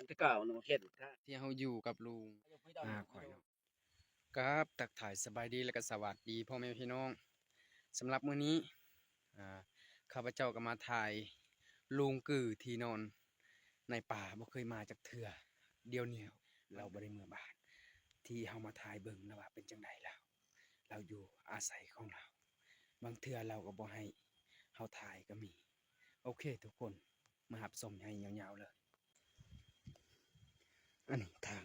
ແຕ່ເກົ່ານະ ເຫັນ ທີ່ເຮົາຢູ່ກັບລຸງ ອາ ຂ້ອຍເນາະ. ກາບທັກທາຍສະບາຍດີ ແລະກະສະຫວັດດີພໍ່ແມ່ພີ່ນ້ອງ. ສຳລັບມື້ນີ້ ອາ ຂ້າພະເຈົ້າກໍມາຖ່າຍລຸງກືທີ່ນອນໃນປ່າ ບໍ່ເຄີຍມາຈັກເທື່ອ. ດຽວນີ້ລາວບໍ່ໄດ້ເມືອບ້ານ ທີ່ເຮົາມາຖ່າຍເບິ່ງນະວ່າເປັນຈັ່ງໃດລາວ ລາວຢູ່ອາໄສຂອງລາວ. ບາງເທື່ອລາວກໍບໍ່ໃຫ້ເຮົາຖ່າຍກໍມີ. ໂອເຄທຸກຄົນ ມາຮັບຊົມໃຫ້ຍາວໆເລີຍ. ອັນນີ້ທາງ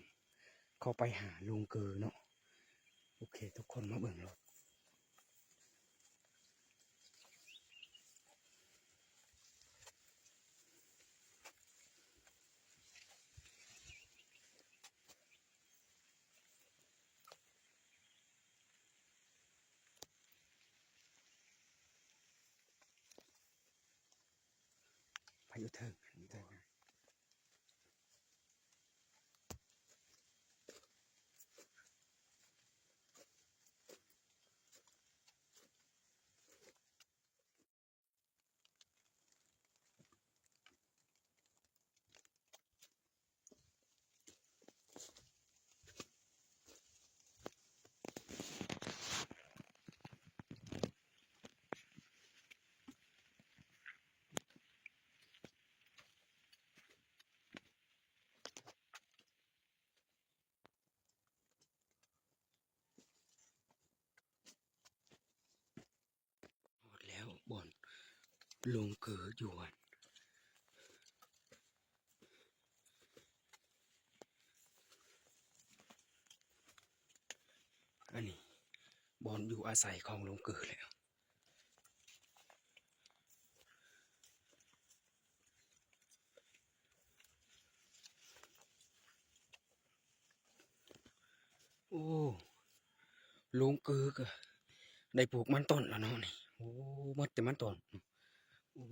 ເຂົ້າໄປຫາລຸງກືເນາະ. ໂອເຄ ທຸກຄົນມາເບິ່ງໂລດ. ໄປຢູ່ເທິງ ຢູ່ເທິງ. ຮອດແລ້ວບ່ອນລຸງກືຢູ່ຫັ້ນ. ອັນນີ້ບ່ອນຢູ່ອາໄສຂອງລຸງກືແລ້ວ. ໂອ້ ລຸງກືກໍໄດ້ປູກມັນຕົ້ນແລ້ວເນາະນີ້. ໂອ້ ໝົດແຕ່ມັນຕົ້ນ. ໂອ້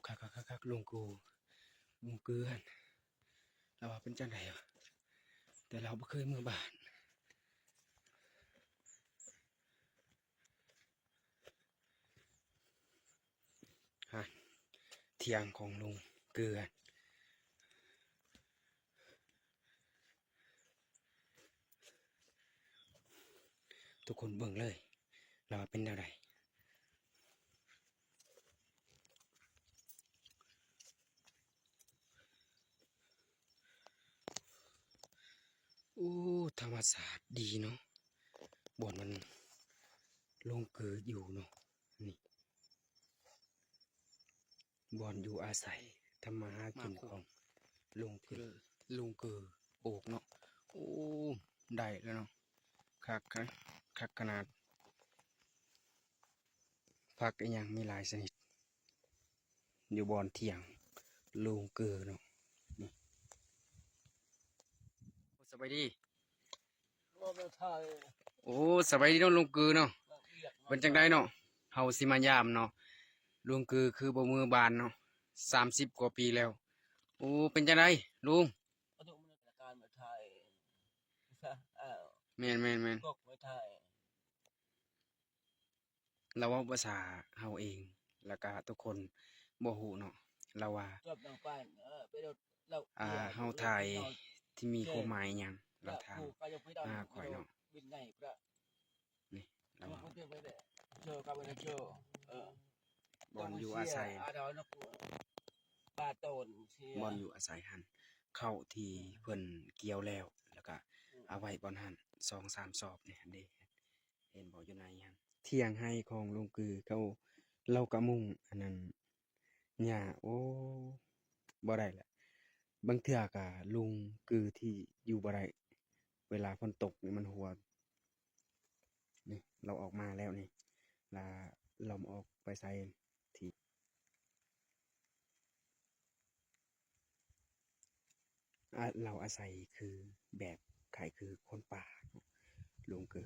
ຄັກໆໆໆ ລຸງກູ ລຸງກືຫັ້ນ ລາວວ່າເປັນຈັ່ງໃດວະ ແຕ່ລາວບໍ່ເຄີຍເມືອບ້ານ. ຫັ້ນ ຖຽງຂອງລຸງເກືອ ທຸກຄົນເບິ່ງເລີຍ ລາວວ່າເປັນແນວໃດ. ໂອ້ ທຳມະຊາດດີເນາະ ບ່ອນມັນ ລຸງເກີດຢູ່ເນາະ ນີ້ ບ່ອນຢູ່ອາໄສ ທຳມາຫາກິນຂອງລຸງເກີດ ລຸງເກີດໂອກເນາະ. ໂອ້ ໄດ້ແລ້ວເນາະ ຄັກ ຄັກຂະໜາດ ຜັກອີ່ຫຍັງມີຫຼາຍຊະນິດ ຢູ່ບ່ອນຖຽງລຸງເກີເນາະ. ນີ້ ສະບາຍດີ ໂອ້ ສະບາຍດີເນາະລຸງເກີເນາະ ເປັນຈັ່ງໃດເນາະ ເຮົາຊິມາຢາມເນາະ ລຸງເກີຄືບໍ່ເມືອບ້ານເນາະ ສາມສິບກວ່າປີແລ້ວ. ໂອ້ ເປັນຈັ່ງໃດລຸງ? ແມ່ນໆໆ ລາວເວົ້າພາສາເຮົາເອງ ແລ້ວກະທຸກຄົນບໍ່ຮູ້ເນາະ ລາວວ່າ ອ່າ ເຮົາຖ່າຍທີ່ມີຄວາມໝາຍຫຍັງ ລາວຖາມຫາຂ້ອຍເນາະ. ນີ້ ລາວວ່າ ບ່ອນຢູ່ອາໄສ ບ່ອນຢູ່ອາໄສຫັ້ນ ເຂົ້າທີ່ເພິ່ນກ່ຽວແລ້ວ ແລ້ວກະເອົາໄວ້ບ່ອນຫັ້ນ ສອງສາມສອບນີ້ຫັ້ນເດ. ເຫັນບໍ່ ຢູ່ໃນຫັ້ນ ຖຽງໄຮ່ຂອງລຸງກືເຂົາ ລາວກະມຸງອັນນັ້ນຫຍ້າ. ໂອ້ ບໍ່ໄດ້ລະ ບາງເທື່ອກະລຸງກືທີ່ຢູ່ບໍ່ໄດ້ ເວລາຝົນຕົກນີ້ມັນຮົ່ວ ນີ້ ລາວອອກມາແລ້ວນີ້ ລະລອມອອກໄປໃສ່ທີ່ ອາ ລາວອາໄສຄືແບບຄ້າຍຄືຄົນປ່າເນາະ ລຸງເກີ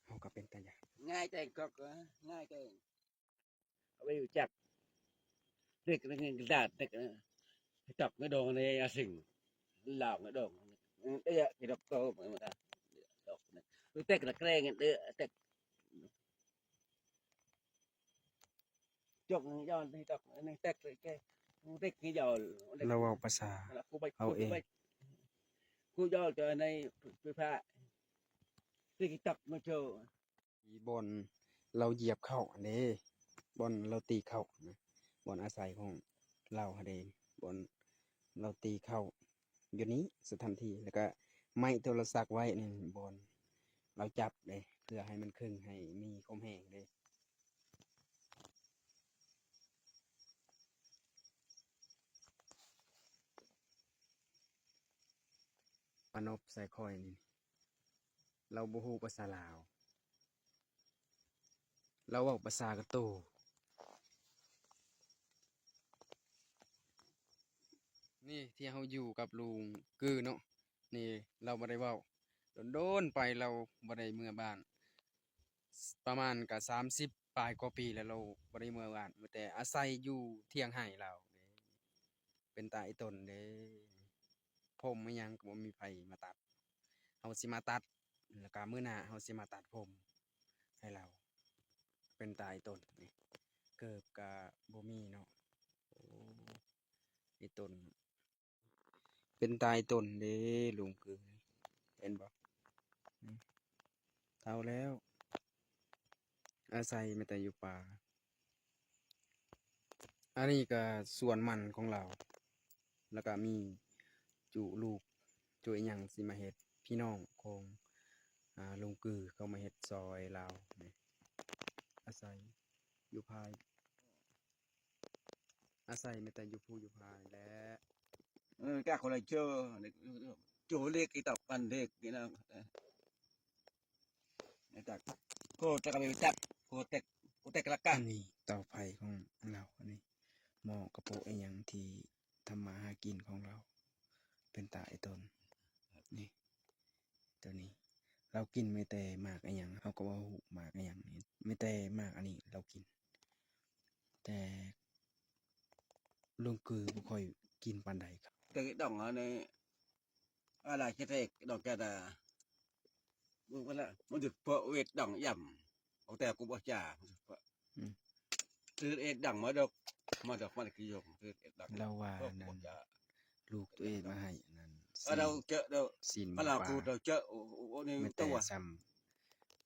ເຮົາກໍເປັນຕາຢ້ານ. ງ່າຍແຕ່ງກໍ ງ່າຍແຕ່ງ ເອົາໄປຮູ້ຈັກ ເດັກນັກຮຽນກະດາດ ເດັກ ຕອກໃນດົງໃນອາຊິງ ລາວໃນດົງ ເອະ ດອກໂຕ ດອກ ເຕັກລະແກງ ເຕັກ ຈົກຍ້ອນທີ່ຕອກ ເຕັກ ເຕັກ ລາວເວົ້າພາສາເຮົາເອງ. ບ່ອນລາວຢຽບເຂົ້າຫັ້ນເດ້ ບ່ອນລາວຕີເຂົ້ານະ ບ່ອນອາໄສຂອງລາວຫັ້ນເດ້ ບ່ອນລາວຕີເຂົ້າຢູ່ນີ້ ສະຖານທີ່ ແລ້ວກະໄມ້ໂທລະສັກໄວ້ນີ້ ບ່ອນລາວຈັບເດ້ ເພື່ອໃຫ້ມັນເຄັ່ງ ໃຫ້ມີຄວາມແຮງເດ້. ມານົບໃສ່ຂ້ອຍນີ້ ລາວບໍ່ຮູ້ພາສາລາວ ລາວເວົ້າພາສາກະໂຕ. ນີ້ທີ່ເຮົາຢູ່ກັບລຸງກືເນາະ ນີ້ລາວບໍ່ໄດ້ເວົ້າ ດົນໆໄປລາວບໍ່ໄດ້ເມືອບ້ານ ປະມານກະສາມສິບປາຍກວ່າປີແລ້ວ ລາວບໍ່ໄດ້ເມືອບ້ານ ມີແຕ່ອາໄສຢູ່ຖຽງໄຮ່ລາວເດ້. ເປັນຕາອີ່ຕົນເດ້ ຜົມອີ່ຫຍັງກະບໍ່ມີໃຜມາຕັດ ເຮົາຊິມາຕັດ ແລ້ວກະມື້ໜ້າເຮົາຊິມາຕັດຜົມໃຫ້ລາວ ເປັນຕາອີ່ຕົນນີ້ ເກີບກະບໍ່ມີເນາະ. ໂອ້ ອີ່ຕົນ ເປັນຕາອີ່ຕົນເດ້ລຸງກືເຫັນບໍ່ ເຖົ້າແລ້ວ ອາໄສມີແຕ່ຢູ່ປ່າ. ອັນນີ້ກະສວນມັນຂອງລາວ ແລ້ວກະມີຈຸລູກຈຸອີ່ຫຍັງຊິມາເຮັດ ພີ່ນ້ອງຂອງ ອາ ລຸງກືເຂົາມາເຮັດຊ່ອຍລາວ ອາໄສຢູ່ພາຍ ອາໄສມີແຕ່ຢູ່ພູຢູ່ຜານີ້ແຫຼະ. ເອີ ກະຄົນລະເຈີ ໂຈເລັກອີ່ຕອກປັນເລັກນີ້ນະ ຈັກໂກແຕກກະໄປຈັກ ໂກແຕກ ໂກແຕກກະລະກະ. ອັນນີ້ເຕົາໄຟຂອງລາວ ອັນນີ້ໝໍ້ກະໂປະອີ່ຫຍັງທີ່ທຳມາຫາກິນຂອງລາວ ເປັນຕາອີ່ຕົນ ນີ້ ໂຕນີ້ ລາວກິນມີແຕ່ໝາກອີ່ຫຍັງ ເຮົາກະບໍ່ຮູ້ໝາກອີ່ຫຍັງນີ້ ມີແຕ່ໝາກອັນນີ້ລາວກິນ ແຕ່ລຸງກືບໍ່ຄ່ອຍກິນປານໃດ. ແຕ່ດອງອັນນີ້ ອາລາເຈເຕກດອງແກດາ ເບິ່ງໄປລະ ມັນຈະເພາະເວດດອງຢຳ ເອົາແຕ່ກູບໍ່ຈາ ອືມ ຄືເອດດັງມາດອກ ມາດອກ ມັນຄືຢອງ ຄືເອດດັງ ລາວວ່ານັ້ນ ລູກໂຕເອງມາໃຫ້ອັນນັ້ນ ລາວເຈີ ລາວ ຊີ້ນ ອາລາ ປາ ກູເຈົ້າ ໂອ ໂອ ໂອ ນີ້ ມີແຕ່ ຕົວ ຊ້ຳ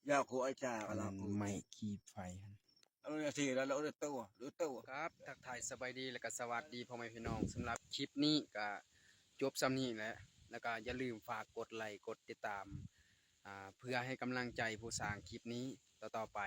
ຢາກູອາຈາ ອາລາ ອັນນັ້ນ ກູ ໄມ້ກີບໄຟຫັ້ນ ອັນນີ້ ລາວ ລາວ ໂຕ ໂຕ ຄັບ ທັກທາຍສະບາຍດີ ແລະກະສະຫວັດດີພໍ່ແມ່ພີ່ນ້ອງ. ສຳລັບຄລິບນີ້ກະຈົບສ່ຳນີ້ແຫຼະ ແລະກະຢ່າລືມຝາກກົດໄລກ໌ ກົດຕິດຕາມ ອາ ເພື່ອໃຫ້ກຳລັງໃຈຜູ້ສ້າງຄລິບນີ້ຕໍ່ໆໄປ.